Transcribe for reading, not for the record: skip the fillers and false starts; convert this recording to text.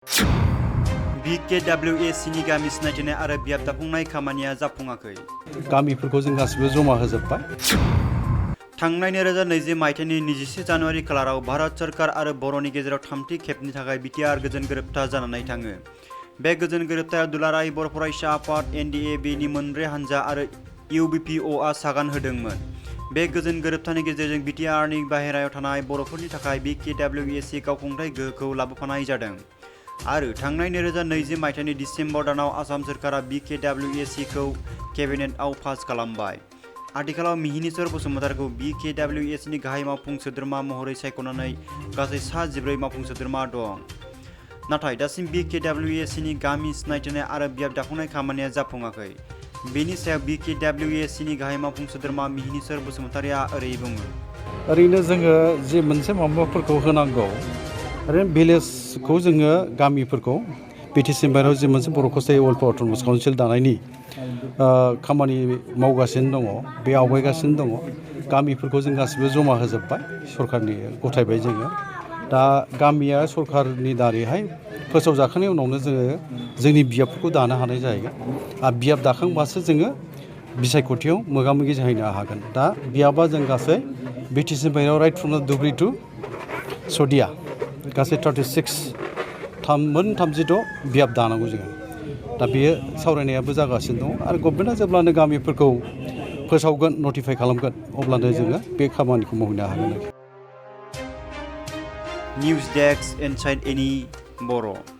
Bkwac नि गामि सिनायथिनाय आरो बियाब दाफुंनाय खामानिया जाफुङाखै। गामिफोरखौ जों गासिबो जमा होजोब्बाय। थांनाय 2020 मायथाइनि 21 जानुवारि खालाराव भारत सरकार आरो बर'नि गेजेराव थामथि खेबनि थाखाय बिटिआर गोजोन गोरोबथा जानानै थाङो। बे गोजोन गोरोबथायाव दुलाराय बर' फरायसा आफाद NDA-बेनि मोनब्रै हानजा आरो UBPOआ सागान होदोंमोन। बे गोजोन गोरोबथानि गेजेरजों बिटिआरनि बाहेरायाव थानाय बर'फोरनि थाखाय Bkwac गावखुंथाय गोहोखौ लाबोफानाय जादों। आरो थांनाय 2020 मायथाइनि दिसेम्बर दानाव आसाम सोरखारा Bkwac-खौ केबिनेटआव पास खालामबाय। आथिखालाव मिहिनीश्वर बसुमतारीखौ Bkwac-नि गाहाय मावफुं सोद्रोमा महरै सायख'नानै गासै 14 मावफुं सोद्रोमा दं। नाथाय दासिम Bkwac-नि गामि सिनायथिनाय आरो बियाब दाफुंनाय खामानिया जाफुङाखै। बेनि सायाव Bkwac-नि गाहाय मावफुं सोद्रोमा मिहिनीश्वर बसुमतारीया ओरै बुङो। ओरैनो जोङो जे मोनसे माबाफोरखौ होनांगौ ओरैनो भिलेजखौ जोङो गामिफोरखौ BTC बाहेरायाव जे मोनसे बर' कसारि वेलफेयार अट'नमास काउन्सिल दानायनि खामानि मावगासिनो दङ, बे आवगायगासिनो दङ। गामिफोरखौ जों गासिबो जमा होजोब्बाय, सरकारनि गथायबाय जोङो। दा गामिया सरकारनि दारैहाय फोसावजाखांनायनि उनावनो जोङो जोंनि बियाबफोरखौ दानो हानाय जाहैगोन। आरो बियाब दाखांबासो जोङो बिसायख'थियाव मोगा मोगि जाहैनो हागोन। दा बियाबा जों गासै BTC बाहेरायाव राइट फ्रम द धुबरी टु सदिया गासै 36 बियाब दानांगौ जोङो। दा बेयो सावरायनायाबो जागासिनो दङ आरो गभर्नमेन्टआ जेब्लानो गामिफोरखौ फोसावगोन, नटिफाइ खालामगोन, अब्लानो जोङो बे खामानिखौ मावनो हागोन। निउज डेस्क इनसाइड एनि बर'।